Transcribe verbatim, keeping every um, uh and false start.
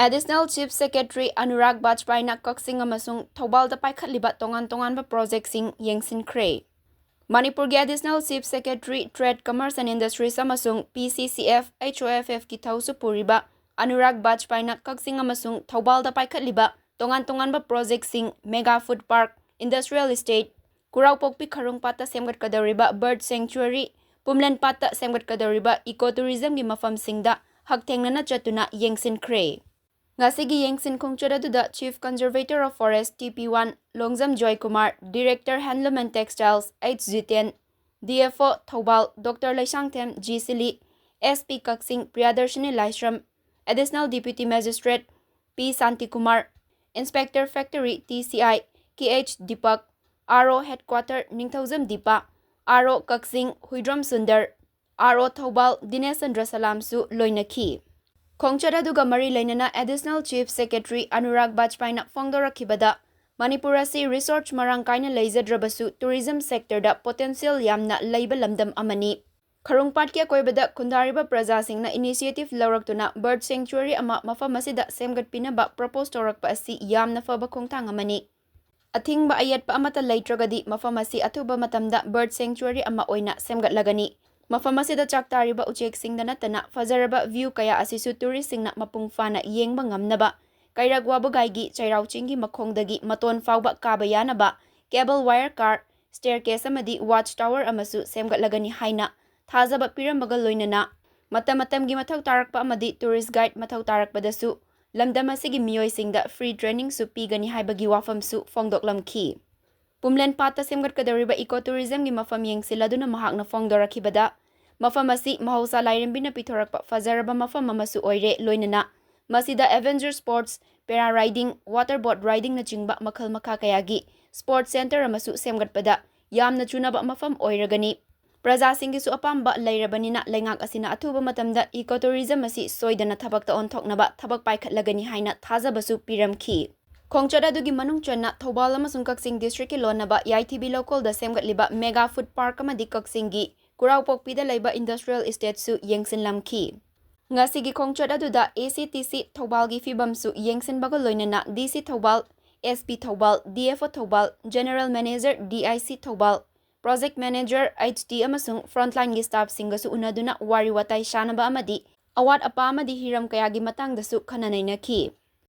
Additional Chief Secretary Anurag Bajpaiyna ꯀꯛꯆꯤꯡ ꯑꯃꯁꯨꯡ ꯊꯧꯕꯥꯜꯗ ꯄꯥꯏꯈꯠꯂꯤꯕ ꯇꯣꯉꯥꯟ ꯇꯣꯉꯥꯟꯕ ꯄ꯭ꯔꯣꯖꯦꯛꯁꯤꯡ ꯌꯦꯡꯁꯤꯟꯈ꯭ꯔꯦ꯫ ꯃꯅꯤꯄꯨꯔꯒꯤ Additional Chief Secretary, Trade, Commerce and Industries ꯑꯃꯁꯨꯡ P C C F H O F F ꯀꯤ ꯊꯧꯁꯨ ꯄꯨꯔꯤꯕ ꯑꯅꯨꯔꯥꯒ ꯕꯥꯖꯄꯥꯏꯅ ꯀꯛꯆꯤꯡ ꯑꯃꯁꯨꯡ ꯊꯧꯕꯥꯜꯗ ꯄꯥꯏꯈꯠꯂꯤꯕ ꯇꯣꯉꯥꯟ ꯇꯣꯉꯥꯟꯕ ꯄ꯭ꯔꯣꯖꯦꯛꯁꯤꯡ, Mega Food Park, Industrial Estate, ꯀꯨꯔꯥꯎꯄꯣꯛꯄꯤ ꯈꯔꯨꯡꯄꯥꯠꯇ ꯁꯦꯝꯒꯠꯀꯗꯧꯔꯤꯕ Bird Sanctuary, ꯄꯨꯝꯂꯦꯟꯄꯥꯠꯇ ꯁꯦꯝꯒꯠꯀꯗꯧꯔꯤꯕ Eco Tourismꯒꯤ ꯃꯐꯝꯁꯤꯡꯗ ꯍꯛꯊꯦꯡꯅꯅ ꯆꯠꯇꯨꯅ ꯌꯦꯡꯁꯤꯟꯈ꯭ꯔꯦ꯫ ꯉꯁꯤꯒꯤ ꯌꯦꯡꯁꯤꯟ ꯈꯣꯡꯆꯠ ꯑꯗꯨꯗ Chief Conservator of Forest T P one Longjam Joykumar, Director Handloom and Textiles H Jiten, D F O Thoubal doctor Leishangthem G Sili, S P Kakching Priyadarshini Laishram, Additional Deputy Magistrate P Santikumar, Inspector Factory T C I K H Deepak, R O Headquarter Ningthoujam Deepa, R O Kakching Huidrom Sundar, R O Thoubal ꯗꯤꯅꯦꯁ ꯆꯟꯗ꯭ꯔ ꯁꯂꯥꯝꯁꯨ ꯂꯣꯏꯅꯈꯤ꯫ ꯈꯣꯡꯆꯠ ꯑꯗꯨꯒ ꯃꯔꯤ ꯂꯩꯅꯅ Additional Chief Secretary Anurag ꯕꯥꯖꯄꯥꯏꯅ ꯐꯣꯡꯗꯣꯔꯛꯈꯤꯕꯗ, Manipur ꯑꯁꯤ resource ꯃꯔꯥꯡ ꯀꯥꯏꯅ ꯂꯩꯖꯗ꯭ꯔꯕꯁꯨ tourism sectorꯗ potential ꯌꯥꯝꯅ ꯂꯩꯕ ꯂꯝꯗꯝ ꯑꯃꯅꯤ꯫ ꯈꯔꯨꯡꯄꯥꯠꯀꯤ ꯑꯀꯣꯏꯕꯗ ꯈꯨꯟꯗꯥꯔꯤꯕ ꯄ꯭ꯔꯖꯥꯁꯤꯡꯅ initiative ꯂꯧꯔꯛꯇꯨꯅ Bird Sanctuary ꯑꯃ ꯃꯐꯝ ꯑꯁꯤꯗ ꯁꯦꯝꯒꯠꯄꯤꯅꯕ propose ꯇꯧꯔꯛꯄ ꯑꯁꯤ ꯌꯥꯝꯅ ꯐꯕ ꯈꯣꯡꯊꯥꯡ ꯑꯃꯅꯤ꯫ ꯑꯊꯤꯡꯕ ꯑꯌꯦꯠꯄ ꯑꯃꯠꯇ ꯂꯩꯇ꯭ꯔꯒꯗꯤ ꯃꯐꯝ ꯑꯁꯤ ꯑꯊꯨꯕ ꯃꯇꯝꯗ Bird Sanctuary ꯑꯃ ꯑꯣꯏꯅ ꯁꯦꯝꯒꯠꯂꯒꯅꯤ꯫ ꯃꯐꯝ ꯑꯁꯤꯗ ꯆꯥꯛ ꯇꯥꯔꯤꯕ ꯎꯆꯦꯛꯁꯤꯡꯗ ꯅꯠꯇꯅ ꯐꯖꯔꯕ view ꯀꯌꯥ ꯑꯁꯤꯁꯨ touristꯁꯤꯡꯅ ꯃꯄꯨꯡ ꯐꯥꯅ ꯌꯦꯡꯕ ꯉꯝꯅꯕ ꯀꯩꯔꯛ ꯋꯥꯕꯒꯥꯏꯒꯤ ꯆꯩꯔꯥꯎ ꯆꯤꯡꯒꯤ ꯃꯈꯣꯡꯗꯒꯤ ꯃꯇꯣꯟ ꯐꯥꯎꯕ ꯀꯥꯕ ꯌꯥꯅꯕ cable wire car, staircase ꯑꯃꯗꯤ watch tower ꯑꯃꯁꯨ ꯁꯦꯝꯒꯠꯂꯒꯅꯤ ꯍꯥꯏꯅ ꯊꯥꯖꯕ ꯄꯤꯔꯝꯕꯒ ꯂꯣꯏꯅꯅ ꯃꯇꯝ ꯃꯇꯝꯒꯤ ꯃꯊꯧ ꯇꯥꯔꯛꯄ ꯑꯃꯗꯤ tourist guide ꯃꯊꯧ ꯇꯥꯔꯛꯄꯗꯁꯨ ꯂꯝꯗꯝ ꯑꯁꯤꯒꯤ ꯃꯤꯑꯣꯏꯁꯤꯡꯗ free trainingꯁꯨ ꯄꯤꯒꯅꯤ ꯍꯥꯏꯕꯒꯤ ꯋꯥꯐꯝꯁꯨ ꯐꯣꯡꯗꯣꯛꯂꯝꯈꯤ꯫ ꯄꯨꯝꯂꯦꯟ ꯄꯥꯠꯇ ꯁꯦꯝꯒꯠꯀꯗꯧꯔꯤꯕ Eco Tourismꯒꯤ ꯃꯐꯝ ꯌꯦꯡꯁꯤꯜꯂꯗꯨꯅ ꯃꯍꯥꯛꯅ ꯐꯣꯡꯗꯣꯔꯛꯈꯤꯕꯗ, ꯃꯐꯝ ꯑꯁꯤ ꯃꯍꯧꯁꯥ ꯂꯥꯏꯔꯦꯝꯕꯤꯅ ꯄꯤꯊꯣꯔꯛꯄ ꯐꯖꯔꯕ ꯃꯐꯝ ꯑꯃꯁꯨ ꯑꯣꯏꯔꯦ, ꯂꯣꯏꯅꯅ ꯃꯁꯤꯗ adventure sports, para riding, water boat ridingꯅꯆꯤꯡꯕ ꯃꯈꯜ ꯃꯈꯥ ꯀꯌꯥꯒꯤ sports centre ꯑꯃꯁꯨ ꯁꯦꯝꯒꯠꯄꯗ ꯌꯥꯝꯅ ꯆꯨꯅꯕ ꯃꯐꯝ ꯑꯣꯏꯔꯒꯅꯤ꯫ ꯄ꯭ꯔꯖꯥꯁꯤꯡꯒꯤꯁꯨ ꯑꯄꯥꯝꯕ ꯂꯩꯔꯕꯅꯤꯅ ꯂꯩꯉꯥꯛ ꯑꯁꯤꯅ ꯑꯊꯨꯕ ꯃꯇꯝꯗ Eco Tourism ꯑꯁꯤ ꯁꯣꯏꯗꯅ ꯊꯕꯛꯇ ꯑꯣꯟꯊꯣꯛꯅꯕ ꯊꯕꯛ ꯄꯥꯏꯈꯠꯂꯒꯅꯤ ꯍꯥꯏꯅ ꯊꯥꯖꯕꯁꯨ ꯄꯤꯔꯝꯈꯤ꯫ ꯈꯣꯡꯆꯠ ꯑꯗꯨꯒꯤ ꯃꯅꯨꯡ ꯆꯟꯅ ꯊꯧꯕꯥꯜ ꯑꯃꯁꯨꯡ ꯀꯛꯆꯤꯡ districtꯀꯤ ꯂꯣꯟꯅꯕ ꯌꯥꯏꯊꯤꯕꯤ ꯂꯧꯀꯣꯜꯗ ꯁꯦꯝꯒꯠꯂꯤꯕ Mega Food Park ꯑꯃꯗꯤ ꯀꯛꯆꯤꯡꯒꯤ ꯀꯨꯔꯥꯎꯄꯣꯛꯄꯤꯗ ꯂꯩꯕ Industrial Estateꯁꯨ ꯌꯦꯡꯁꯤꯟꯂꯝꯈꯤ꯫ ꯉꯁꯤꯒꯤ ꯈꯣꯡꯆꯠ ꯑꯗꯨꯗ A C T C ꯊꯧꯕꯥꯜꯒꯤ ꯐꯤꯕꯝꯁꯨ ꯌꯦꯡꯁꯤꯟꯕꯒ ꯂꯣꯏꯅꯅ D C Thoubal, S P Thoubal, D F O Thoubal, General Manager, D I C Thoubal, Project Manager, H D ꯑꯃꯁꯨꯡ frontline ꯒꯤ staff ꯁꯤꯡꯒꯁꯨ ꯎꯅꯗꯨꯅ ꯋꯥꯔꯤ ꯋꯥꯇꯥꯏ ꯁꯥꯟꯅꯕ ꯑꯃꯗꯤ ꯑꯋꯥꯠ ꯑꯄꯥ ꯑꯃꯗꯤ ꯍꯤꯔꯝ ꯀꯌꯥꯒꯤ ꯃꯇꯥꯡꯗꯁꯨ ꯈꯟꯅ ꯅꯩꯅꯈꯤ꯫